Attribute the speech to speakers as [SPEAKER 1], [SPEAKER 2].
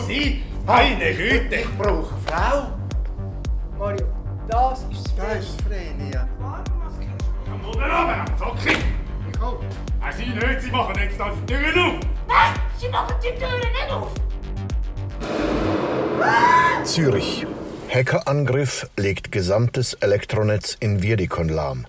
[SPEAKER 1] sein? Meine Güte!
[SPEAKER 2] Ich brauche eine Frau.
[SPEAKER 3] Mario, das ist das
[SPEAKER 2] Das ist Vrenia.
[SPEAKER 1] Komm oben runter, Zocki!
[SPEAKER 2] Ich auch.
[SPEAKER 1] Sie nicht, Sie machen jetzt da die Türen auf!
[SPEAKER 4] Nein, Sie machen die Türen nicht auf.
[SPEAKER 5] Zürich. Hackerangriff legt gesamtes Elektronetz in Wiedikon lahm.